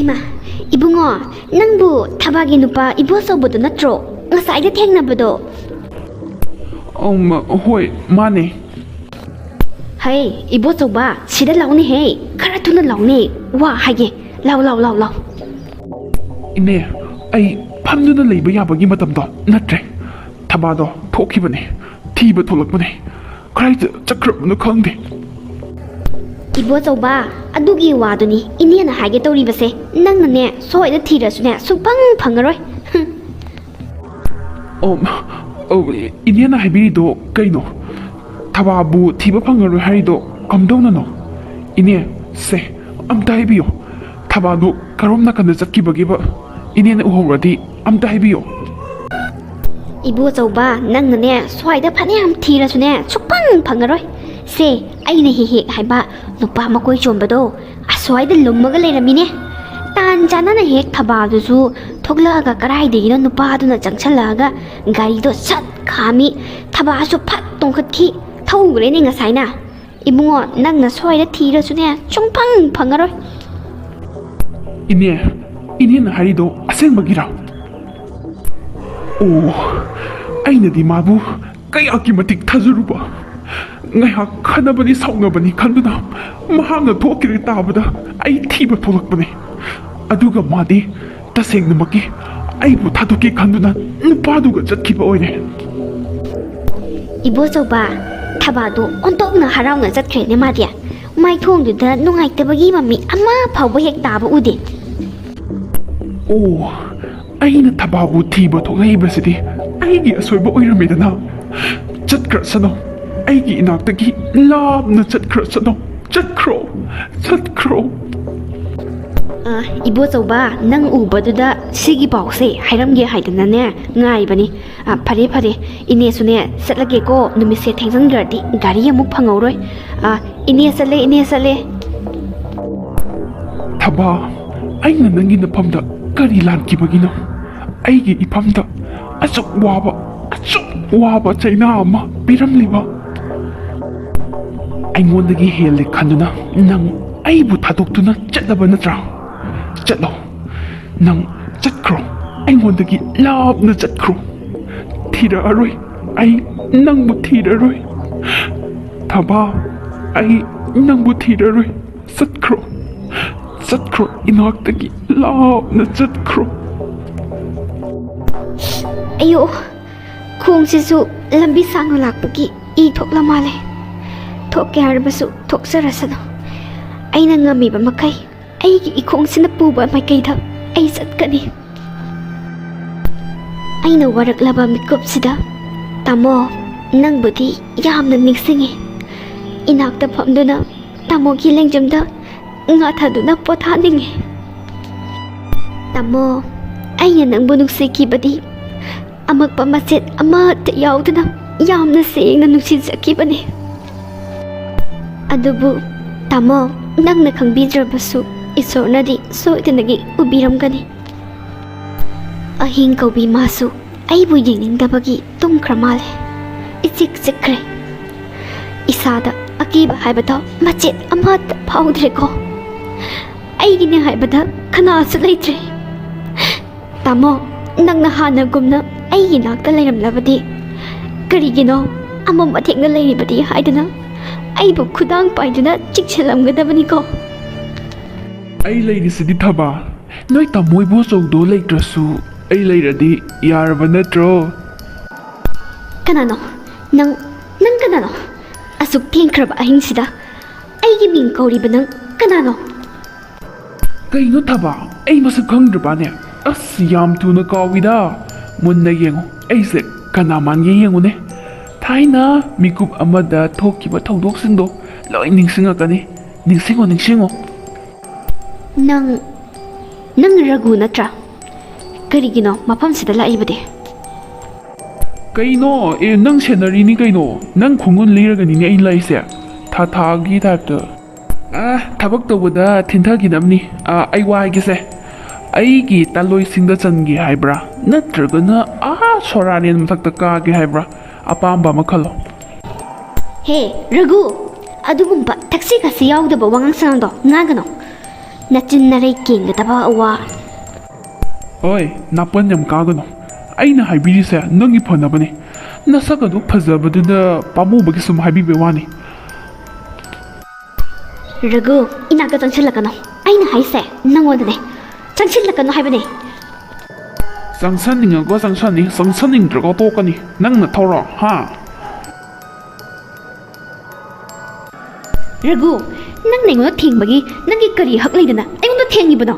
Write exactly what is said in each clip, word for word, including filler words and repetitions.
ꯏꯃꯥ, ꯏꯕꯨꯡꯉꯣ, ꯅꯪꯕꯨ ꯊꯕꯥꯒꯤ ꯅꯨꯄꯥ ꯏꯕꯣꯆꯧꯕꯗꯣ ꯅꯠꯇ꯭ꯔꯣ? ꯉꯁꯥꯏꯗ ꯊꯦꯡꯅꯕꯗꯣ꯫ ꯑꯝ, ꯍꯣꯏ, ꯃꯥꯅꯦ꯫ ꯍꯩ, ꯏꯕꯣꯆꯧꯕ, ꯁꯤꯗ ꯂꯥꯎꯅꯦꯍꯦ꯫ ꯈꯔ ꯊꯨꯅ ꯂꯥꯎꯅꯦ꯫ ꯋꯥ ꯍꯥꯏꯒꯦ꯫ ꯂꯥꯎ, ꯂꯥꯎ, ꯂꯥꯎ, ꯂꯥꯎ꯫ ꯏꯅꯦ, ꯑꯩ ꯐꯝꯗꯨꯅ ꯂꯩꯕ ꯌꯥꯕꯒꯤ ꯃꯇꯝꯗꯣ ꯅꯠꯇ꯭ꯔꯦ꯫ ꯊꯕꯥꯗꯣ ꯊꯣꯛꯈꯤꯕꯅꯦ, ꯊꯤꯕ ꯊꯣꯛꯂꯛꯄꯅꯦ꯫ ꯀꯗꯥꯏꯗ ꯆꯠꯈ꯭ꯔꯕꯅꯣ ꯈꯪꯗꯦ꯫ ꯏꯕꯣꯆꯧꯕ, ꯑꯗꯨꯒꯤ ꯋꯥꯗꯨꯅꯤ ꯏꯅꯦꯅ ꯍꯥꯏꯒꯦ ꯇꯧꯔꯤꯕꯁꯦ꯫ ꯅꯪꯅꯅꯦ, ꯁ꯭ꯋꯥꯏꯗ ꯊꯤꯔꯁꯨꯅꯦ, ꯁꯨꯡꯐꯪ ꯐꯪꯉꯔꯣꯏ꯫ ꯍꯨꯝ꯫ ꯑꯣ, ꯑꯣ, ꯏꯅꯦꯅ ꯍꯥꯏꯕꯤꯔꯤꯗꯣ ꯀꯩꯅꯣ? ꯊꯕꯥꯕꯨ ꯊꯤꯕ ꯐꯪꯉꯔꯣꯏ ꯍꯥꯏꯔꯤꯗꯣ ꯀꯝꯗꯧꯅꯅꯣ? ꯏꯅꯦ, ꯁꯦ, ꯑꯝꯇ ꯍꯥꯏꯕꯤꯌꯣ꯫ ꯊꯕꯥꯗꯨ ꯀꯔꯣꯝ ꯅꯥꯀꯟꯗ ꯆꯠꯈꯤꯕꯒꯦꯕ? ꯏꯅꯦꯅ ꯎꯍꯧꯔꯗꯤ ꯑꯝꯇ ꯍꯥꯏꯕꯤꯌꯣ꯫ ꯏꯕꯣꯆꯧꯕ, ꯅꯪꯅꯅꯦ, ꯁ꯭ꯋꯥꯏꯗ ꯐꯅꯌꯥꯝ ꯊꯤꯔꯁꯨꯅꯦ, ꯁꯨꯛꯐꯪ ꯐꯪꯉꯔꯣꯏ꯫ ꯁꯦ, ꯑꯩꯅ ꯍꯦꯛ ꯍꯦꯛ ꯍꯥꯏꯕ ꯅꯨꯄꯥ ꯃꯀꯣꯏ ꯆꯣꯝꯕꯗꯣ ꯑꯁ꯭ꯋꯥꯏꯗ ꯂꯨꯝꯃꯒ ꯂꯩꯔꯝꯃꯤꯅꯦ꯫ ꯇꯥꯟ ꯆꯥꯅꯅ ꯍꯦꯛ ꯊꯕꯥꯗꯨꯁꯨ ꯊꯣꯛꯂꯛꯑꯒ ꯀꯗꯥꯏꯗꯒꯤꯅꯣ ꯅꯨꯄꯥꯗꯨꯅ ꯆꯪꯁꯜꯂꯛꯑꯒ ꯒꯥꯔꯤꯗꯣ ꯁꯠ ꯈꯥꯝꯃꯤ꯫ ꯊꯕꯥꯁꯨ ꯐꯠ ꯇꯣꯡꯈꯠꯈꯤ꯫ ꯊꯧꯈ꯭ꯔꯦꯅꯦ ꯉꯁꯥꯏꯅ꯫ ꯏꯕꯨꯡꯉꯣ, ꯅꯪꯅ ꯁ꯭ꯋꯥꯏꯗ ꯊꯤꯔꯁꯨꯅꯦ, ꯁꯨꯡꯐꯪ ꯐꯪꯉꯔꯣꯏ꯫ ꯏꯅꯦ, ꯏꯅꯦꯅ ꯍꯥꯏꯔꯤꯗꯣ ꯑꯁꯦꯡꯕꯒꯤꯔꯥ? ꯑꯣ, ꯑꯩꯅꯗꯤ ꯃꯥꯕꯨ ꯀꯌꯥꯒꯤ ꯃꯇꯤꯛ ꯊꯥꯖꯔꯨꯕ꯫ ꯉꯥꯏꯍꯥꯛ ꯈꯟꯅꯕꯅꯤ ꯁꯥꯎꯅꯕꯅꯤ ꯈꯟꯗꯨꯅ ꯃꯍꯥꯛꯅ ꯊꯣꯛꯈꯤꯔꯦ ꯇꯥꯕꯗ ꯑꯩ ꯊꯤꯕ ꯊꯣꯛꯂꯛꯄꯅꯦ꯫ ꯑꯗꯨꯒ ꯃꯥꯗꯤ ꯇꯁꯦꯡꯅꯃꯛꯀꯤ ꯑꯩꯕꯨ ꯊꯥꯗꯣꯛꯀꯦ ꯈꯟꯗꯨꯅ ꯅꯨꯄꯥꯗꯨꯒ ꯆꯠꯈꯤꯕ ꯑꯣꯏꯔꯦ꯫ ꯏꯕꯣꯆꯧꯕ, ꯊꯕꯥꯗꯨ ꯑꯣꯟꯊꯣꯛꯅ ꯍꯔꯥꯎꯅ ꯆꯠꯈ꯭ꯔꯦꯅꯦ ꯃꯥꯗꯤ꯫ ꯃꯥꯏꯊꯣꯡꯗꯨꯗ ꯅꯨꯡꯉꯥꯏꯇꯕꯒꯤ ꯃꯃꯤ ꯑꯃ ꯐꯥꯎꯕ ꯍꯦꯛ ꯇꯥꯕ ꯎꯗꯦ꯫ ꯑꯣ, ꯑꯩꯅ ꯊꯕꯥꯕꯨ ꯊꯤꯕ ꯊꯣꯛꯂꯛꯏꯕꯁꯤꯗꯤ ꯑꯩꯒꯤ ꯑꯁꯣꯏꯕ ꯑꯣꯏꯔꯝꯃꯦꯗꯅ꯫ ꯆꯠꯈ꯭ꯔꯁꯅꯨ, ꯑꯩꯒꯤ ꯏꯅꯥꯛꯇꯒꯤ ꯂꯥꯞꯅ ꯆꯠꯈ꯭ꯔꯁꯅꯨ꯫ ꯆꯠꯈ꯭ꯔꯣ, ꯆꯠꯈ꯭ꯔꯣ꯫ ꯑ, ꯏꯕꯣꯆꯧꯕ, ꯅꯪ ꯎꯕꯗꯨꯗ ꯁꯤꯒꯤ ꯄꯥꯎꯁꯦ ꯍꯥꯏꯔꯝꯒꯦ ꯍꯥꯏꯗꯅꯅꯦ ꯉꯥꯏꯕꯅꯤ꯫ ꯑ, ꯐꯔꯦ, ꯐꯔꯦ, ꯏꯅꯦꯁꯨꯅꯦ ꯆꯠꯂꯒꯦꯀꯣ, ꯅꯨꯃꯤꯠꯁꯦ ꯊꯦꯡꯖꯤꯟꯈ꯭ꯔꯗꯤ ꯒꯥꯔꯤ ꯑꯃꯨꯛ ꯐꯪꯍꯧꯔꯣꯏ꯫ ꯑ, ꯏꯅꯦ ꯆꯠꯂꯦ, ꯏꯅꯦ ꯆꯠꯂꯦ꯫ ꯊꯕꯥ, ꯑꯩꯅ ꯅꯪꯒꯤ ꯅꯐꯝꯗ ꯀꯔꯤ ꯂꯥꯟꯈꯤꯕꯒꯤꯅꯣ? ꯑꯩꯒꯤ ꯏꯐꯝꯗ ꯑꯁꯨꯛ ꯋꯥꯕ, ꯑꯁꯨꯛ ꯋꯥꯕ ꯆꯩꯅꯥ ꯑꯃ ꯄꯤꯔꯝꯂꯤꯕ꯫ ꯑꯩꯉꯣꯟꯗꯒꯤ ꯍꯦꯜꯂꯦ ꯈꯟꯗꯨꯅ ꯅꯪ ꯑꯩꯕꯨ ꯊꯥꯗꯣꯛꯇꯨꯅ ꯆꯠꯂꯕ ꯅꯠꯇ꯭ꯔꯥ? ꯆꯠꯂꯣ꯫ ꯅꯪ ꯆꯠꯈ꯭ꯔꯣ꯫ ꯑꯩꯉꯣꯟꯗꯒꯤ ꯂꯥꯞꯅ ꯆꯠꯈ꯭ꯔꯣ꯫ ꯊꯤꯔꯛꯑꯔꯣꯏ꯫ ꯑꯩ ꯅꯪꯕꯨ ꯊꯤꯔꯔꯣꯏ꯫ ꯊꯕꯥ, ꯑꯩ ꯅꯪꯕꯨ ꯊꯤꯔꯔꯣꯏ꯫ ꯆꯠꯈ꯭ꯔꯣ꯫ ꯆꯠꯈ꯭ꯔꯣ꯫ ꯏꯅꯥꯛꯇꯒꯤ ꯂꯥꯞꯅ ꯆꯠꯈ꯭ꯔꯣ꯫ ꯑꯌꯣ, ꯈꯣꯡꯁꯤꯁꯨ ꯂꯝꯕꯤ ꯁꯥꯡꯅ ꯂꯥꯛꯄꯒꯤ ꯏ ꯊꯣꯛꯂ ꯃꯥꯜꯂꯦ꯫ ꯊꯣꯛꯀꯦ ꯍꯥꯏꯔꯕꯁꯨ ꯊꯣꯛꯆꯔꯁꯅꯨ꯫ ꯑꯩꯅ ꯉꯝꯃꯤꯕ ꯃꯈꯩ ꯑꯩꯒꯤ ꯏꯈꯣꯡꯁꯤꯅ ꯄꯨꯕ ꯃꯥꯏꯀꯩꯗ ꯑꯩ ꯆꯠꯀꯅꯤ꯫ ꯑꯩꯅ ꯋꯥꯔꯛꯂꯕ ꯃꯤꯀꯨꯞꯁꯤꯗ, ꯇꯥꯃꯣ, ꯅꯪꯕꯨꯗꯤ ꯌꯥꯝꯅ ꯅꯤꯡꯁꯤꯡꯉꯤ꯫ ꯏꯅꯥꯛꯇ ꯐꯝꯗꯨꯅ ꯇꯥꯃꯣꯒꯤ ꯂꯦꯡꯖꯨꯝꯗ ꯉꯥ ꯊꯥꯗꯨꯅ ꯄꯣꯊꯥꯅꯤꯡꯉꯤ꯫ ꯇꯥꯃꯣ, ꯑꯩꯅ ꯅꯪꯕꯨ ꯅꯨꯡꯁꯤꯈꯤꯕꯗꯤ ꯑꯃꯛꯄ ꯃꯆꯦꯠ ꯑꯃꯠꯇ ꯌꯥꯎꯗꯅ ꯌꯥꯝꯅ ꯁꯦꯡꯅ ꯅꯨꯡꯁꯤꯖꯈꯤꯕꯅꯤ꯫ ꯑꯗꯨꯕꯨ ꯇꯥꯃꯣ, ꯅꯪꯅ ꯈꯪꯕꯤꯗ꯭ꯔꯕꯁꯨ ꯏꯁꯣꯔꯅꯗꯤ ꯁꯣꯏꯗꯅꯒꯤ ꯎꯕꯤꯔꯝꯒꯅꯤ꯫ ꯑꯍꯤꯡ ꯀꯧꯕꯤ ꯃꯥꯁꯨ ꯑꯩꯕꯨ ꯌꯦꯡꯅꯤꯡꯗꯕꯒꯤ ꯇꯨꯝꯈ꯭ꯔ ꯃꯥꯜꯂꯦ꯫ ꯏꯆꯤꯛ ꯆꯤꯛꯈ꯭ꯔꯦ꯫ ꯏꯁꯥꯗ ꯑꯀꯤꯕ ꯍꯥꯏꯕꯗꯣ ꯃꯆꯦꯠ ꯑꯃꯠꯇ ꯐꯥꯎꯗ꯭ꯔꯦꯀꯣ꯫ ꯑꯩꯒꯤꯅꯦ ꯍꯥꯏꯕꯗ ꯀꯅꯥꯁꯨ ꯂꯩꯇ꯭ꯔꯦ꯫ ꯇꯥꯃꯣ, ꯅꯪꯅ ꯍꯥꯟꯅꯒꯨꯝꯅ ꯑꯩꯒꯤ ꯅꯥꯛꯇ ꯂꯩꯔꯝꯂꯕꯗꯤ, ꯀꯔꯤꯒꯤꯅꯣ ꯑꯃꯝ ꯑꯊꯦꯡꯅ ꯂꯩꯔꯤꯕꯗꯤ ꯍꯥꯏꯗꯨꯅ ꯑꯩꯕꯨ ꯈꯨꯗꯥꯡ ꯄꯥꯏꯗꯨꯅ ꯆꯤꯛꯁꯤꯜꯂꯝꯒꯗꯕꯅꯤꯀꯣ꯫ ꯑꯩ ꯂꯩꯔꯤꯁꯤꯗꯤ ꯊꯕꯥ꯫ ꯅꯣꯏ ꯇꯥꯃꯣ ꯏꯕꯣꯆꯧꯗꯣ ꯂꯩꯇ꯭ꯔꯁꯨ ꯑꯩ ꯂꯩꯔꯗꯤ ꯌꯥꯔꯕ ꯅꯠꯇ꯭ꯔꯣ? ꯀꯅꯥꯅꯣ? ꯅꯪ, ꯅꯪ ꯀꯅꯥꯅꯣ? ꯑꯁꯨꯛ ꯊꯦꯡꯈ꯭ꯔꯕ ꯑꯍꯤꯡꯁꯤꯗ ꯑꯩꯒꯤ ꯃꯤꯡ ꯀꯧꯔꯤꯕ ꯅꯪ ꯀꯅꯥꯅꯣ? ꯀꯩꯅꯣ ꯊꯕꯥ, ꯑꯩ ꯃꯁꯛ ꯈꯪꯗ꯭ꯔꯕꯅꯦ? ꯑꯁ, ꯌꯥꯝ ꯊꯨꯅ ꯀꯥꯎꯏꯗ꯫ ꯃꯨꯟꯅ ꯌꯦꯡꯉꯨ, ꯑꯩꯁꯦ ꯀꯅꯥ ꯃꯥꯟꯒꯦ ꯌꯦꯡꯉꯨꯅꯦ꯫ ꯊꯥꯏꯅ ꯃꯤꯀꯨꯞ ꯑꯃꯗ ꯊꯣꯛꯈꯤꯕ ꯊꯧꯗꯣꯛꯁꯤꯡꯗꯣ ꯂꯣꯏ ꯅꯤꯡꯁꯤꯡꯉꯛꯀꯅꯤ꯫ ꯅꯤꯡꯁꯤꯡꯉꯣ, ꯅꯤꯡꯁꯤꯡꯉꯣ꯫ ꯅꯪ, ꯅꯪ ꯔꯘꯨ ꯅꯠꯇ꯭ꯔꯥ? ꯀꯔꯤꯒꯤꯅꯣ ꯃꯐꯝꯁꯤꯗ ꯂꯥꯛꯏꯕꯗꯤ? ꯀꯩꯅꯣ? ꯑꯦ, ꯅꯪ ꯁꯦꯟꯅꯔꯤꯅꯤ ꯀꯩꯅꯣ? ꯅꯪ ꯈꯣꯡꯒꯨꯟ ꯂꯤꯔꯒꯅꯤꯅꯦ ꯑꯩ ꯂꯥꯛꯏꯁꯦ꯫ ꯊꯥ ꯊꯥꯒꯤ ꯇꯥꯏꯞꯇ꯫ ꯑ, ꯊꯕꯛ ꯇꯧꯕꯗ ꯊꯤꯟꯊꯈꯤꯅꯕꯅꯤ꯫ ꯑ, ꯑꯩ ꯋꯥ ꯍꯥꯏꯒꯦꯁꯦ꯫ ꯑꯩꯒꯤ ꯇꯥꯂꯣꯏꯁꯤꯡꯗ ꯆꯟꯒꯦ ꯍꯥꯏꯕ꯭ꯔꯥ? ꯅꯠꯇ꯭ꯔꯒꯅ ꯑꯥ ꯁꯣꯔꯥꯔꯦꯟ ꯃꯊꯛꯇ ꯀꯥꯒꯦ ꯍꯥꯏꯕ꯭ꯔꯥ? ꯑꯄꯥꯝꯕ ꯑꯃ ꯈꯜꯂꯣ꯫ ꯍꯦ, ꯔꯘꯨ, ꯑꯗꯨꯒꯨꯝꯕ ꯊꯛꯁꯤ ꯈꯥꯁꯤ ꯌꯥꯎꯗꯕ ꯋꯥꯉꯥꯡ ꯁꯉꯥꯡꯗꯣ ꯉꯥꯡꯒꯅꯣ꯫ ꯅꯆꯤꯟ ꯅꯔꯩ ꯀꯦꯟꯒꯗꯕ ꯋꯥ꯫ ꯑꯣꯏ, ꯅꯥꯄꯟ ꯌꯥꯝ ꯀꯥꯒꯅꯨ꯫ ꯑꯩꯅ ꯍꯥꯏꯕꯤꯔꯤꯁꯦ ꯅꯪꯒꯤ ꯐꯅꯕꯅꯦ꯫ ꯅꯁꯛ ꯑꯗꯨ ꯐꯖꯕꯗꯨꯗ ꯄꯥꯝꯃꯨꯕꯒꯤ ꯁꯨꯝ ꯍꯥꯏꯕꯤꯕꯩ ꯋꯥꯅꯤ꯫ ꯔꯘꯨ, ꯏꯅꯥꯛꯇ ꯆꯪꯁꯤꯜꯂꯛꯀꯅꯨ꯫ ꯑꯩꯅ ꯍꯥꯏꯁꯦ ꯅꯪꯉꯣꯟꯗꯅꯦ꯫ ꯆꯪꯁꯤꯜꯂꯛꯀꯅꯨ ꯍꯥꯏꯕꯅꯦ꯫ ꯆꯪꯁꯟꯅꯤꯡꯉꯒ ꯆꯪꯁꯟꯅꯤ, ꯆꯪꯁꯟꯅꯤꯡꯗ꯭ꯔꯒ ꯇꯣꯛꯀꯅꯤ꯫ ꯅꯪ ꯅꯊꯧꯔꯣ, ꯍꯥ? ꯔꯘꯨ, ꯅꯪꯅ ꯑꯩꯉꯣꯟꯗ ꯊꯦꯡꯕꯒꯤ ꯅꯪꯒꯤ ꯀꯔꯤ ꯍꯛ ꯂꯩꯗꯅ ꯑꯩꯉꯣꯟꯗ ꯊꯦꯡꯉꯤꯕꯅꯣ?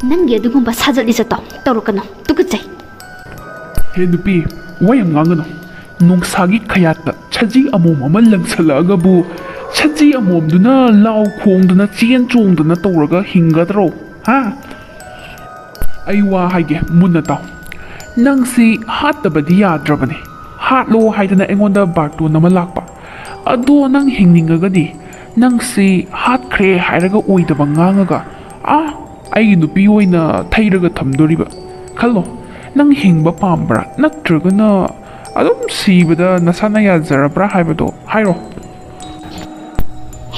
ꯅꯪꯒꯤ ꯑꯗꯨꯒꯨꯝꯕ ꯁꯥꯖꯠ ꯂꯤꯆꯠꯇꯣ ꯇꯧꯔꯛꯀꯅꯨ, ꯇꯨꯀꯠꯆꯩ꯫ ꯍꯦ ꯅꯨꯄꯤ, ꯋꯥ ꯌꯥꯝ ꯉꯥꯡꯒꯅꯨ꯫ ꯅꯣꯡꯁꯥꯒꯤ ꯈꯌꯥꯠꯇ ꯁꯖꯤ ꯑꯃꯣꯝ ꯑꯃ ꯂꯪꯁꯜꯂꯛꯑꯒꯕꯨ, ꯁꯖꯤ ꯑꯃꯣꯝꯗꯨꯅ ꯂꯥꯎ ꯈꯣꯡꯗꯨꯅ ꯆꯦꯟ ꯆꯣꯡꯗꯨꯅ ꯇꯧꯔꯒ ꯍꯤꯡꯒꯗ꯭ꯔꯣ? ꯍꯥ? ꯑꯩ ꯋꯥ ꯍꯥꯏꯒꯦ, ꯃꯨꯟꯅ ꯇꯥꯎ꯫ ꯅꯪꯁꯤ ꯍꯥꯠꯇꯕꯗꯤ ꯌꯥꯗ꯭ꯔꯕꯅꯦ꯫ ꯍꯥꯠꯂꯣ ꯍꯥꯏꯗꯅ ꯑꯩꯉꯣꯟꯗ ꯕꯥꯔꯇꯣꯟ ꯑꯃ ꯂꯥꯛꯄ꯫ ꯑꯗꯣ ꯅꯪ ꯍꯤꯡꯅꯤꯡꯉꯒꯗꯤ, ꯅꯪꯁꯤ ꯍꯥꯠꯈ꯭ꯔꯦ ꯍꯥꯏꯔꯒ ꯑꯣꯏꯗꯕ ꯉꯥꯡꯉꯒ, ꯑꯥ, ꯑꯩꯒꯤ ꯅꯨꯄꯤ ꯑꯣꯏꯅ ꯊꯩꯔꯒ ꯊꯝꯗꯣꯔꯤꯕ꯫ ꯈꯜꯂꯣ, ꯅꯪ ꯍꯤꯡꯕ ꯄꯥꯝꯕ꯭ꯔꯥ? ꯅꯠꯇ꯭ꯔꯒꯅ ꯑꯗꯨꯝ ꯁꯤꯕꯗ ꯅꯁꯥꯅ ꯌꯥꯖꯔꯕ꯭ꯔꯥ ꯍꯥꯏꯕꯗꯣ ꯍꯥꯏꯔꯣ꯫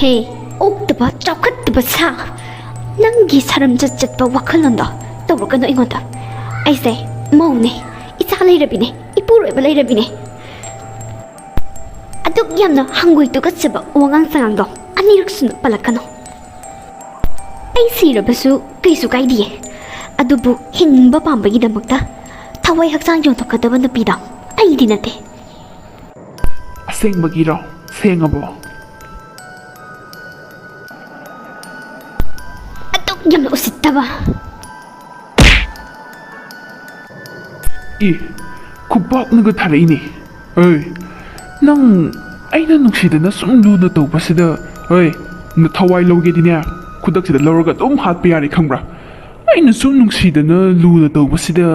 ꯍꯦ, ꯑꯣꯛꯇꯕ, ꯆꯥꯎꯈꯠꯇꯕ ꯁꯥ! ꯅꯪꯒꯤ ꯁꯔꯝ ꯆꯠ ꯆꯠꯄ ꯋꯥꯈꯜꯂꯣꯟꯗꯣ ꯇꯧꯔꯛꯀꯅꯨ ꯑꯩꯉꯣꯟꯗ꯫ ꯑꯩꯁꯦ ꯃꯧꯅꯦ, ꯏꯆꯥ ꯂꯩꯔꯕꯤꯅꯦ, ꯏꯄꯨꯔꯣꯏꯕ ꯂꯩꯔꯕꯤꯅꯦ꯫ ꯑꯗꯨꯛ ꯌꯥꯝꯅ ꯍꯪꯒꯣꯏ ꯇꯨꯀꯠꯆꯕ ꯋꯥꯉꯥꯡ ꯁꯉꯥꯡꯗꯣ ꯑꯅꯤꯔꯛ ꯁꯨꯅ ꯄꯜꯂꯛꯀꯅꯨ꯫ ꯑꯩ ꯁꯤꯔꯕꯁꯨ ꯀꯩꯁꯨ ꯀꯥꯏꯗꯤꯌꯦ, ꯑꯗꯨꯕꯨ ꯍꯤꯡꯕ ꯄꯥꯝꯕꯒꯤꯗꯃꯛꯇ ꯊꯋꯥꯏ ꯍꯛꯆꯥꯡ ꯌꯣꯟꯊꯣꯛꯀꯗꯕ ꯅꯨꯄꯤꯗꯣ ꯑꯩꯗꯤ ꯅꯠꯇꯦ꯫ ꯑꯁꯦꯡꯕꯒꯤꯔꯣ? ꯁꯦꯡꯉꯕꯣ? ꯑꯗꯨꯛ ꯌꯥꯝꯅ ꯎꯁꯤꯠꯇꯕ꯫ ꯑꯦ, ꯈꯨꯄꯥꯛꯅꯒ ꯊꯥꯔꯛꯏꯅꯦ꯫ ꯑꯦ, ꯅꯪ ꯑꯩꯅ ꯅꯨꯡꯁꯤꯗꯅ ꯁꯨꯝ ꯂꯨꯅ ꯇꯧꯕꯁꯤꯗ, ꯑꯦ, ꯅꯊꯋꯥꯏ ꯂꯧꯒꯦꯗꯤꯅꯦ, ꯈꯨꯗꯛꯁꯤꯗ ꯂꯧꯔꯒ ꯑꯗꯨꯝ ꯍꯥꯠꯄ ꯌꯥꯔꯦ, ꯈꯪꯕ꯭ꯔꯥ? ꯑꯩꯅ ꯁꯨꯝ ꯅꯨꯡꯁꯤꯗꯅ ꯂꯨꯅ ꯇꯧꯕꯁꯤꯗ꯫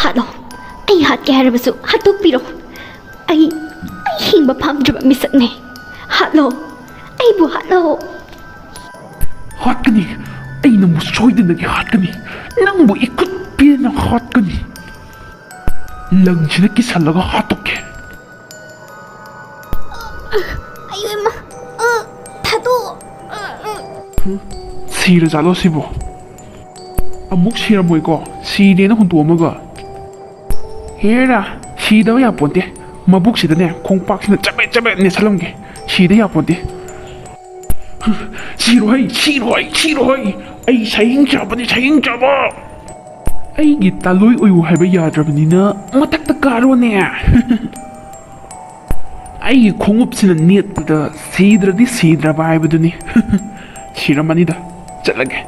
ꯍꯥꯠꯂꯣ꯫ ꯑꯩ ꯍꯥꯠꯀꯦ ꯍꯥꯏꯔꯕꯁꯨ ꯍꯥꯠꯇꯣꯛꯄꯤꯔꯣ꯫ ꯑꯩ, ꯑꯩ ꯍꯤꯡꯕ ꯄꯥꯝꯗ꯭ꯔꯕ ꯃꯤꯁꯛꯅꯦ꯫ ꯍꯥꯠꯂꯣ꯫ ꯑꯩꯕꯨ ꯍꯥꯠꯂꯣ꯫ ꯍꯥꯠꯀꯅꯤ꯫ ꯑꯩ ꯅꯪꯕꯨ ꯁꯣꯏꯗꯅꯒꯤ ꯍꯥꯠꯀꯅꯤ꯫ ꯅꯪꯕꯨ ꯏꯈꯨꯠ ꯄꯤꯅ ꯍꯥꯠꯀꯅꯤ꯫ ꯂꯪꯁꯤꯗ ꯀꯤꯁꯜꯂꯒ ꯍꯥꯠꯇꯣꯛꯀꯦ꯫ ꯑꯌꯣ ꯏꯃꯥ! ꯑ, ꯊꯥꯗꯣꯛꯑꯣ! ꯑ, ꯁꯤꯔꯖꯥꯠꯂꯣ ꯁꯤꯕꯣ? ꯑꯃꯨꯛ ꯁꯤꯔꯝꯃꯣꯏꯀꯣ, ꯁꯤꯔꯦꯅ ꯍꯨꯟꯇꯣꯛꯑꯝꯃꯒ꯫ ꯍꯦꯔꯥ, ꯁꯤꯗꯕ ꯌꯥꯄꯣꯟꯇꯦ꯫ ꯃꯕꯨꯛꯁꯤꯗꯅꯦ ꯈꯣꯡꯄꯥꯛꯁꯤꯅ ꯆꯕꯦꯠ ꯆꯕꯦꯠ ꯅꯦꯠꯁꯜꯂꯝꯒꯦ꯫ ꯁꯤꯗ ꯌꯥꯄꯣꯟꯇꯦ꯫ ꯁꯤꯔꯣꯏ, ꯁꯤꯔꯣꯏ, ꯁꯤꯔꯣꯏ꯫ ꯑꯩ ꯁꯌꯦꯡ ꯆꯥꯕꯅꯤ, ꯁꯌꯦꯡ ꯆꯥꯕ꯫ ꯑꯩꯒꯤ ꯇꯥꯂꯣꯏ ꯑꯣꯏꯌꯨ ꯍꯥꯏꯕ ꯌꯥꯗ꯭ꯔꯕꯅꯤꯅ ꯃꯊꯛꯇ ꯀꯥꯔꯣꯅꯦ꯫ ꯑꯩꯒꯤ ꯈꯣꯡꯎꯞꯁꯤꯅ ꯅꯦꯠꯄꯗ ꯁꯤꯗ꯭ꯔꯗꯤ ꯁꯤꯗ꯭ꯔꯕ ꯍꯥꯏꯕꯗꯨꯅꯤ꯫ ꯁꯤꯔꯝꯃꯅꯤꯗ, ꯆꯠꯂꯒꯦ꯫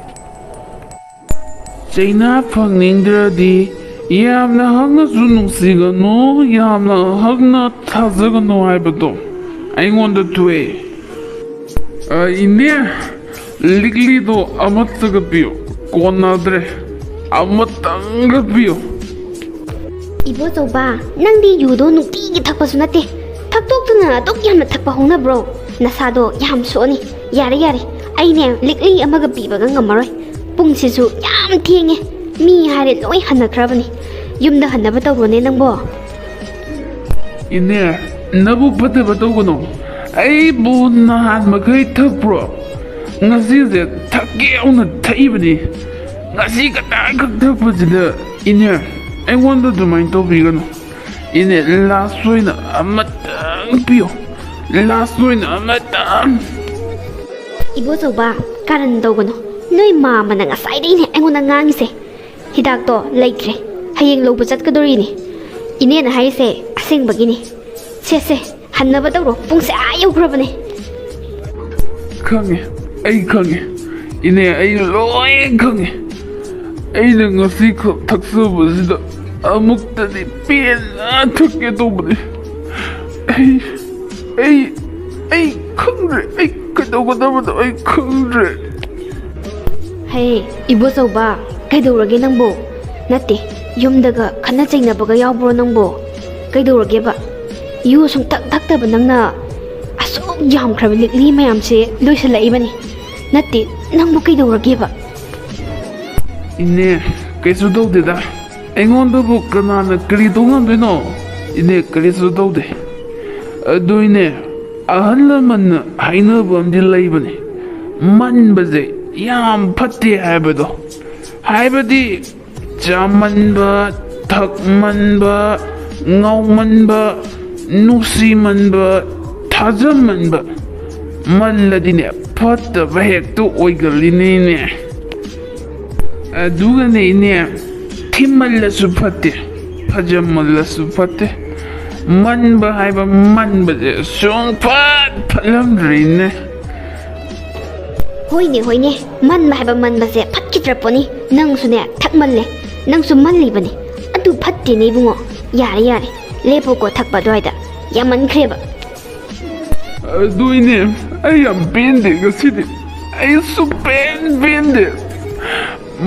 ꯆꯩꯅꯥ ꯐꯪꯅꯤꯡꯗ꯭ꯔꯗꯤ ꯌꯥꯝꯅ ꯍꯛꯅꯁꯨ ꯅꯨꯡꯁꯤꯒꯅꯨ, ꯌꯥꯝꯅ ꯍꯛꯅ ꯊꯥꯖꯒꯅꯨ ꯍꯥꯏꯕꯗꯣ ꯑꯩꯉꯣꯟꯗ ꯊꯣꯛꯑꯦ꯫ ꯑ, ꯏꯅꯦ, ꯂꯤꯛꯂꯤꯗꯣ ꯑꯃꯠꯇꯒ ꯄꯤꯌꯨ, ꯀꯣꯟꯅꯗ꯭ꯔꯦ, ꯑꯃꯇꯪꯒ ꯄꯤꯌꯨ꯫ ꯏꯕꯣꯆꯧꯕ, ꯅꯪꯗꯤ ꯌꯨꯗꯣ ꯅꯨꯡꯇꯤꯒꯤ ꯊꯛꯄꯁꯨ ꯅꯠꯇꯦ, ꯊꯛꯇꯣꯛꯇꯅ ꯑꯗꯨꯛ ꯌꯥꯝꯅ ꯊꯛꯄ ꯍꯧꯅꯕ꯭ꯔꯣ? ꯅꯁꯥꯗꯣ ꯌꯥꯝ ꯁꯣꯛꯑꯅꯤ꯫ ꯌꯥꯔꯦ, ꯌꯥꯔꯦ, ꯑꯩꯅꯦ ꯂꯤꯛꯂꯤ ꯑꯃꯒ ꯄꯤꯕꯒ ꯉꯝꯃꯔꯣꯏ꯫ ꯄꯨꯡꯁꯤꯁꯨ ꯌꯥꯝ ꯊꯦꯡꯉꯦ, ꯃꯤ ꯍꯥꯏꯔꯦ ꯂꯣꯏ ꯍꯟꯅꯈ꯭ꯔꯕꯅꯤ꯫ ꯌꯨꯝꯗ ꯍꯟꯅꯕ ꯇꯧꯔꯣꯅꯦ ꯅꯪꯕꯣ꯫ ꯏꯅꯦ, ꯅꯕꯨꯛ ꯐꯠꯇꯕ ꯇꯧꯒꯅꯨ꯫ ꯑꯩꯕꯨ ꯅꯍꯥꯟ ꯃꯈꯩ ꯊꯛꯄ꯭ꯔꯣ? ꯉꯁꯤꯁꯦ ꯊꯛꯀꯦ ꯍꯧꯅ ꯊꯛꯏꯕꯅꯤ꯫ ꯉꯁꯤ ꯈꯛꯇ ꯈꯛ ꯊꯛꯄꯁꯤꯗ, ꯏꯅꯦ, ꯑꯩꯉꯣꯟꯗ ꯑꯗꯨꯃꯥꯏꯅ ꯇꯧꯕꯤꯒꯅꯨ꯫ ꯏꯅꯦ, ꯂꯥꯁ ꯑꯣꯏꯅ ꯑꯃꯇꯪ ꯄꯤꯌꯨ꯫ ꯂꯥꯁ ꯑꯣꯏꯅ ꯑꯃꯇꯪ꯫ ꯏꯕꯣꯆꯧꯕ, ꯀꯥꯔꯟ ꯇꯧꯒꯅꯨ꯫ ꯅꯣꯏ ꯃꯥꯃꯅ ꯉꯁꯥꯏꯗꯩꯅꯦ ꯑꯩꯉꯣꯟꯗ ꯉꯥꯡꯉꯤꯁꯦ꯫ ꯍꯤꯗꯥꯛꯇꯣ ꯂꯩꯇ꯭ꯔꯦ, ꯍꯌꯦꯡ ꯂꯧꯕ ꯆꯠꯀꯗꯣꯔꯤꯅꯦ꯫ ꯏꯅꯦꯅ ꯍꯥꯏꯔꯤꯁꯦ ꯑꯁꯦꯡꯕꯒꯤꯅꯤ꯫ ꯁꯦ, ꯁꯦ, ꯍꯟꯅꯕ ꯇꯧꯔꯣ, ꯄꯨꯡꯁꯦ ꯑꯥ ꯌꯧꯈ꯭ꯔꯕꯅꯦ꯫ ꯈꯪꯉꯦ, ꯑꯩ ꯈꯪꯉꯦ꯫ ꯏꯅꯦ, ꯑꯩ ꯂꯣꯏ ꯈꯪꯉꯦ꯫ ꯑꯩꯅ ꯉꯁꯤ ꯈꯛ ꯊꯛꯆꯕꯁꯤꯗ ꯑꯃꯨꯛꯇꯗꯤ ꯄꯦꯟꯅ ꯊꯛꯀꯦ ꯇꯧꯕꯅꯤ꯫ ꯑꯩ, ꯑꯩ, ꯑꯩ ꯈꯪꯗ꯭ꯔꯦ꯫ ꯑꯩ ꯀꯩꯗꯧꯒꯗꯕꯅꯣ ꯑꯩ ꯈꯪꯗ꯭ꯔꯦ꯫ ꯍꯦ, ꯏꯕꯣꯆꯧꯕ, ꯀꯩꯗꯧꯔꯒꯦ ꯅꯪꯕꯣ? ꯅꯠꯇꯦ, ꯌꯨꯝꯗꯒ ꯈꯠꯅ ꯆꯩꯅꯕꯒ ꯌꯥꯎꯕ꯭ꯔꯣ ꯅꯪꯕꯣ? ꯀꯩꯗꯧꯔꯒꯦꯕ? ꯌꯨ ꯁꯨꯡꯊꯛ ꯊꯛꯇꯕ ꯅꯪꯅ ꯑꯁꯨꯛ ꯌꯥꯝꯈ꯭ꯔꯕ ꯂꯤꯛꯂꯤ ꯃꯌꯥꯝꯁꯦ ꯂꯣꯏꯁꯤꯜꯂꯛꯏꯕꯅꯤ꯫ ꯅꯠꯇꯦ, ꯅꯪꯕꯨ ꯀꯩꯗꯧꯔꯒꯦꯕ? ꯏꯅꯦ, ꯀꯩꯁꯨ ꯇꯧꯗꯦꯗ꯫ ꯑꯩꯉꯣꯟꯗꯕꯨ ꯀꯅꯥꯅ ꯀꯔꯤ ꯇꯧ ꯉꯝꯗꯣꯏꯅꯣ? ꯏꯅꯦ, ꯀꯔꯤꯁꯨ ꯇꯧꯗꯦ꯫ ꯑꯗꯨ ꯏꯅꯦ, ꯑꯍꯜ ꯂꯃꯟꯅ ꯍꯥꯏꯅꯕ ꯑꯃꯗꯤ ꯂꯩꯕꯅꯤ, ꯃꯟꯕꯁꯦ ꯌꯥꯝ ꯐꯠꯇꯦ ꯍꯥꯏꯕꯗꯣ, ꯍꯥꯏꯕꯗꯤ ꯆꯥꯃꯟꯕ, ꯊꯛꯃꯟꯕ, ꯉꯥꯎꯃꯟꯕ, ꯅꯨꯡꯁꯤꯃꯟꯕ, ꯊꯥꯖꯃꯟꯕ, ꯃꯜꯂꯗꯤꯅꯦ ꯐꯠꯇꯕ ꯍꯦꯛꯇ ꯑꯣꯏꯒꯜꯂꯤꯅꯤꯅꯦ꯫ ꯑꯗꯨꯒꯅꯦ ꯏꯅꯦ, ꯊꯤꯃꯜꯂꯁꯨ ꯐꯠꯇꯦ, ꯐꯖꯃꯜꯂꯁꯨ ꯐꯠꯇꯦ꯫ ꯃꯟꯕ ꯍꯥꯏꯕ ꯃꯟꯕꯁꯦ ꯁꯨꯡꯐꯠ ꯐꯠꯂꯝꯗ꯭ꯔꯤꯅꯦ꯫ ꯍꯣꯏꯅꯦ ꯍꯣꯏꯅꯦ, ꯃꯟꯕ ꯍꯥꯏꯕ ꯃꯟꯕꯁꯦ ꯐꯠꯈꯤꯗ꯭ꯔ ꯄꯣꯠꯅꯤ꯫ ꯅꯪꯁꯨꯅꯦ ꯊꯛꯃꯜꯂꯦ, ꯅꯪꯁꯨ ꯃꯜꯂꯤꯕꯅꯤ꯫ ꯑꯗꯨ ꯐꯠꯇꯦꯅꯦ ꯏꯕꯨꯡꯉꯣ꯫ ꯌꯥꯔꯦ ꯌꯥꯔꯦ, ꯂꯦꯞꯄꯣꯀꯣ ꯊꯛꯄ ꯑꯗꯨꯋꯥꯏꯗ, ꯌꯥꯝꯃꯟꯈ꯭ꯔꯦꯕ꯫ ꯑꯗꯨꯏꯅꯦ, ꯑꯩ ꯌꯥꯝ ꯄꯦꯟꯗꯦ ꯉꯁꯤꯗꯤ꯫ ꯑꯩ ꯁꯨꯛꯄꯦꯟ ꯄꯦꯟꯗꯦ꯫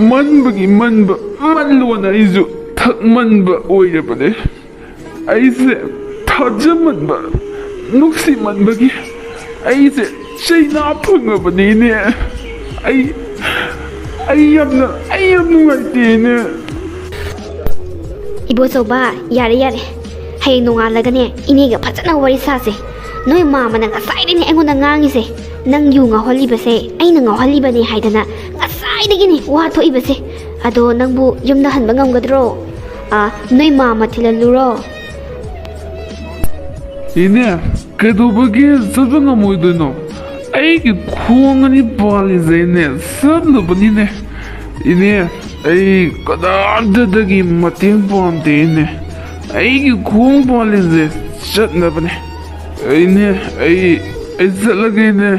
ꯃꯟꯕꯒꯤ ꯃꯟꯕ, ꯃꯜꯂꯣꯅ ꯑꯩꯁꯨ ꯊꯛꯃꯟꯕ ꯑꯣꯏꯔꯕꯅꯦ꯫ ꯑꯩꯁꯦ ꯊꯥꯖꯃꯟꯕ, ꯅꯨꯡꯁꯤꯃꯟꯕꯒꯤ ꯑꯩꯁꯦ ꯆꯩꯅꯥ ꯐꯪꯉꯕꯅꯤꯅꯦ꯫ ꯑꯩ ꯑꯩ ꯌꯥꯝꯅ ꯑꯩ ꯌꯥꯝ ꯅꯨꯡꯉꯥꯏꯇꯦꯅꯦ꯫ ꯏꯕꯣꯆꯧꯕ, ꯌꯥꯔꯦ ꯌꯥꯔꯦ, ꯍꯌꯦꯡ ꯅꯣꯡꯉꯥꯜꯂꯒꯅꯦ ꯏꯅꯦꯒ ꯐꯖꯅ ꯋꯥꯔꯤ ꯁꯥꯁꯦ꯫ ꯅꯣꯏ ꯃꯥꯃꯅ ꯉꯁꯥꯏꯗꯩꯅꯦ ꯑꯩꯉꯣꯟꯗ ꯉꯥꯡꯉꯤꯁꯦ, ꯅꯪ ꯌꯨ ꯉꯥꯎꯍꯜꯂꯤꯕꯁꯦ ꯑꯩꯅ ꯉꯥꯎꯍꯜꯂꯤꯕꯅꯦ ꯍꯥꯏꯗꯅ ꯉꯁꯥꯏꯗꯒꯤꯅꯦ ꯋꯥ ꯊꯣꯛꯏꯕꯁꯦ꯫ ꯑꯗꯣ ꯅꯪꯕꯨ ꯌꯨꯝꯗ ꯍꯟꯕ ꯉꯝꯒꯗ꯭ꯔꯣ? ꯑꯥ, ꯅꯣꯏ ꯃꯥꯃ ꯊꯤꯜꯍꯜꯂꯨꯔꯣ? ꯏꯅꯦ, ꯀꯩꯗꯧꯕꯒꯤ ꯆꯠꯄ ꯉꯝꯃꯣꯏꯗꯣꯏꯅꯣ? ꯑꯩꯒꯤ ꯈꯣꯡ ꯑꯅꯤ ꯄꯥꯜꯂꯤꯁꯦ ꯏꯅꯦ, ꯆꯠꯅꯕꯅꯤꯅꯦ꯫ ꯏꯅꯦ, ꯑꯩ ꯀꯅꯥꯝꯇꯗꯒꯤ ꯃꯇꯦꯡ ꯄꯥꯝꯗꯦ ꯏꯅꯦ꯫ ꯑꯩꯒꯤ ꯈꯣꯡ ꯄꯥꯜꯂꯤꯁꯦ ꯆꯠꯅꯕꯅꯦ꯫ ꯏꯅꯦ, ꯑꯩ ꯑꯩ ꯆꯠꯂꯒꯦ ꯏꯅꯦ꯫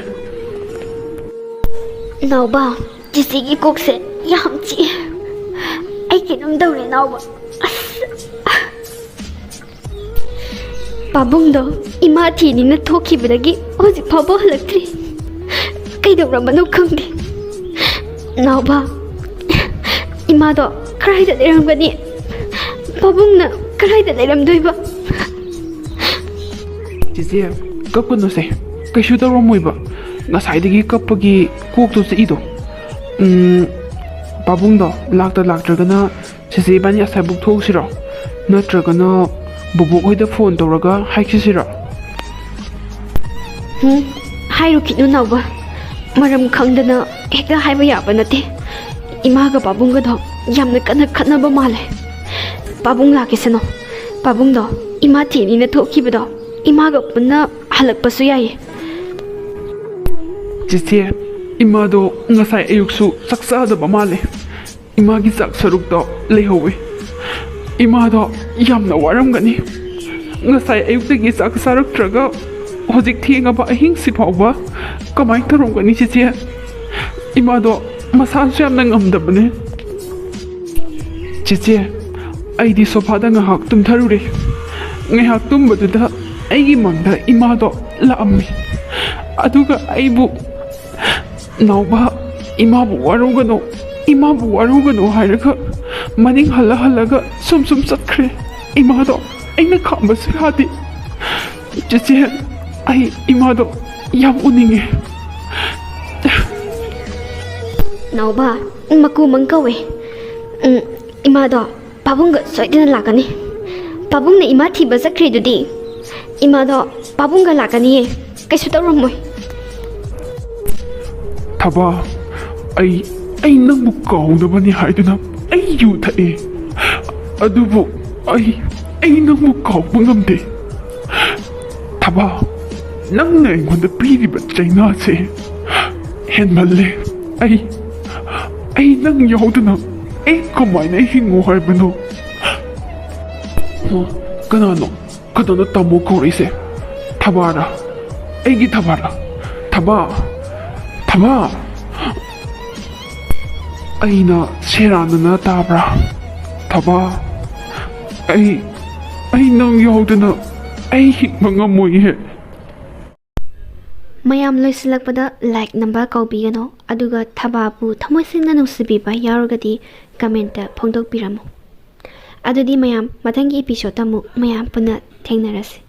ꯅꯥꯎꯕ, ꯆꯤꯆꯦꯒꯤ ꯀꯣꯛꯁꯦ ꯌꯥꯝ ꯆꯤꯛꯑꯦ꯫ ꯑꯩ ꯀꯩꯅꯣꯝ ꯇꯧꯔꯦ ꯅꯥꯎꯕ꯫ ꯑꯁ꯫ ꯄꯥꯕꯨꯡꯗꯣ ꯏꯃꯥ ꯊꯤꯅꯤꯅ ꯊꯣꯛꯈꯤꯕꯗꯒꯤ ꯍꯧꯖꯤꯛ ꯐꯥꯎꯕ ꯍꯜꯂꯛꯇ꯭ꯔꯤ꯫ ꯀꯩꯗꯧꯔꯝꯕꯅꯣ ꯈꯪꯗꯦ꯫ ꯅꯥꯎꯕ, ꯏꯃꯥꯗꯣ ꯀꯗꯥꯏꯗ ꯂꯩꯔꯝꯒꯅꯤ? ꯄꯥꯕꯨꯡꯅ ꯀꯗꯥꯏꯗ ꯂꯩꯔꯝꯗꯣꯏꯕ? ꯆꯤꯆꯦ, ꯀꯞꯀꯅꯨꯁꯦ, ꯀꯩꯁꯨ ꯇꯧꯔꯝꯃꯣꯏꯕ꯫ ꯉꯁꯥꯏꯗꯒꯤ ꯀꯞꯄꯒꯤ ꯀꯣꯛꯇꯣ ꯆꯤꯛꯏꯗꯣ꯫ ꯎꯝ, ꯄꯥꯕꯨꯡꯗꯣ ꯂꯥꯛꯇ ꯂꯥꯛꯇ꯭ꯔꯒꯅ ꯆꯤꯆꯦ ꯏꯕꯥꯅꯤ ꯑꯁꯥꯏꯕꯨꯛ ꯊꯣꯛꯎꯁꯤꯔꯣ? ꯅꯠꯇ꯭ꯔꯒꯅ ꯕꯣꯕꯣꯛ ꯍꯣꯏꯗ ꯐꯣꯟ ꯇꯧꯔꯒ ꯍꯥꯏꯈꯤꯁꯤꯔꯣ? ꯎꯝ, ꯍꯥꯏꯔꯨꯈꯤꯅꯨ ꯅꯥꯎꯕ꯫ ꯃꯔꯝ ꯈꯪꯗꯅ ꯍꯦꯛꯇ ꯍꯥꯏꯕ ꯌꯥꯕ ꯅꯠꯇꯦ꯫ ꯏꯃꯥꯒ ꯄꯥꯕꯨꯡꯒꯗꯣ ꯌꯥꯝꯅ ꯀꯟꯅ ꯈꯠꯅꯕ ꯃꯥꯜꯂꯦ꯫ ꯄꯥꯕꯨꯡ ꯂꯥꯛꯈꯤꯁꯅꯨ꯫ ꯄꯥꯕꯨꯡꯗꯣ ꯏꯃꯥ ꯊꯤꯅꯤꯅ ꯊꯣꯛꯈꯤꯕꯗꯣ ꯏꯃꯥꯒ ꯄꯨꯟꯅ ꯍꯜꯂꯛꯄꯁꯨ ꯌꯥꯏꯌꯦ꯫ ꯆꯦꯆꯦ, ꯏꯃꯥꯗꯣ ꯉꯁꯥꯏ ꯑꯌꯨꯛꯁꯨ ꯆꯥꯛ ꯆꯥꯗꯕ ꯃꯥꯜꯂꯦ꯫ ꯏꯃꯥꯒꯤ ꯆꯥꯛ ꯁꯔꯨꯛꯇꯣ ꯂꯩꯍꯧꯋꯤ꯫ ꯏꯃꯥꯗꯣ ꯌꯥꯝꯅ ꯋꯥꯔꯝꯒꯅꯤ꯫ ꯉꯁꯥꯏ ꯑꯌꯨꯛꯇꯒꯤ ꯆꯥꯛ ꯆꯥꯔꯛꯇ꯭ꯔꯒ ꯍꯧꯖꯤꯛ ꯊꯦꯡꯉꯕ ꯑꯍꯤꯡꯁꯤ ꯐꯥꯎꯕ ꯀꯃꯥꯏꯅ ꯇꯧꯔꯝꯒꯅꯤ ꯆꯦꯆꯦ? ꯏꯃꯥꯗꯣ ꯃꯁꯥꯁꯨ ꯌꯥꯝꯅ ꯉꯝꯗꯕꯅꯦ꯫ ꯆꯦꯆꯦ, ꯑꯩꯗꯤ ꯁꯣꯐꯥꯗ ꯉꯥꯏꯍꯥꯛ ꯇꯨꯝꯊꯔꯨꯔꯦ꯫ ꯉꯥꯏꯍꯥꯛ ꯇꯨꯝꯕꯗꯨꯗ ꯑꯩꯒꯤ ꯃꯪꯗ ꯏꯃꯥꯗꯣ ꯂꯥꯛꯑꯝꯃꯤ꯫ ꯑꯗꯨꯒ ꯑꯩꯕꯨ, "ꯅꯥꯎꯕ, ꯏꯃꯥꯕꯨ ꯋꯥꯔꯧꯒꯅꯨ, ꯏꯃꯥꯕꯨ ꯋꯥꯔꯧꯒꯅꯨ" ꯍꯥꯏꯔꯒ ꯃꯅꯤꯡ ꯍꯜꯂ ꯍꯜꯂꯒ ꯁꯨꯝ ꯁꯨꯝ ꯆꯠꯈ꯭ꯔꯦ꯫ ꯏꯃꯥꯗꯣ ꯑꯩꯅ ꯈꯥꯝꯕꯁꯨ ꯌꯥꯗꯦ꯫ ꯆꯦꯆꯦ, ꯑꯩ ꯏꯃꯥꯗꯣ ꯌꯥꯝ ꯎꯅꯤꯡꯉꯦ꯫ ꯅꯥꯎꯕ, ꯃꯀꯨ ꯃꯪ ꯀꯧꯋꯦ꯫ ꯎꯝ, ꯏꯃꯥꯗꯣ ꯄꯥꯕꯨꯡꯒ ꯁꯣꯏꯗꯅ ꯂꯥꯛꯀꯅꯤ꯫ ꯄꯥꯕꯨꯡꯅ ꯏꯃꯥ ꯊꯤꯕ ꯆꯠꯈ꯭ꯔꯤꯗꯨꯗꯤ꯫ ꯏꯃꯥꯗꯣ ꯄꯥꯕꯨꯡꯒ ꯂꯥꯛꯀꯅꯤꯌꯦ꯫ ꯀꯩꯁꯨ ꯇꯧꯔꯝꯃꯣꯏ꯫ ꯊꯕꯥ, ꯑꯩ, ꯑꯩ ꯅꯪꯕꯨ ꯀꯥꯎꯅꯕꯅꯤ ꯍꯥꯏꯗꯨꯅ ꯑꯩ ꯌꯨ ꯊꯛꯏ꯫ ꯑꯗꯨꯕꯨ ꯑꯩ, ꯑꯩ ꯅꯪꯕꯨ ꯀꯥꯎꯕ ꯉꯝꯗꯦ꯫ ꯊꯕꯥ, ꯅꯪꯅ ꯑꯩꯉꯣꯟꯗ ꯄꯤꯔꯤꯕ ꯆꯩꯅꯥꯁꯦ ꯍꯦꯟꯃꯜꯂꯦ꯫ ꯑꯩ, ꯑꯩ ꯅꯪ ꯌꯥꯎꯗꯅ ꯑꯩ ꯀꯃꯥꯏꯅ ꯍꯤꯡꯉꯨ ꯍꯥꯏꯕꯅꯣ? ꯀꯅꯥꯅꯣ? ꯀꯅꯥꯅꯣ ꯇꯥꯃꯣ ꯀꯧꯔꯛꯏꯁꯦ? ꯊꯕꯥꯔ? ꯑꯩꯒꯤ ꯊꯕꯥꯔ? ꯊꯕꯥ! ꯊꯕꯥ! ꯑꯩꯅ ꯁꯦꯔꯥꯟꯅꯅ ꯇꯥꯕ꯭ꯔꯥ? ꯊꯕꯥ! ꯑꯩ, ꯑꯩ ꯅꯪ ꯌꯥꯎꯗꯅ ꯑꯩ ꯍꯤꯡꯕ ꯉꯝꯃꯣꯏꯌꯦ꯫ ꯃꯌꯥꯝ ꯂꯣꯏꯁꯤꯜꯂꯛꯄꯗ like ꯅꯝꯕ ꯀꯥꯎꯕꯤꯒꯅꯨ, ꯑꯗꯨꯒ ꯊꯕꯥꯕꯨ ꯊꯃꯣꯏ ꯁꯦꯡꯅ ꯅꯨꯡꯁꯤꯕꯤꯕ ꯌꯥꯎꯔꯒꯗꯤ comment ꯐꯣꯡꯗꯣꯛꯄꯤꯔꯝꯃꯨ꯫ ꯑꯗꯨꯗꯤ ꯃꯌꯥꯝ, ꯃꯊꯪꯒꯤ episode ꯑꯃꯨꯛ ꯃꯌꯥꯝ ꯄꯨꯟꯅ ꯊꯦꯡꯅꯔꯁꯤ꯫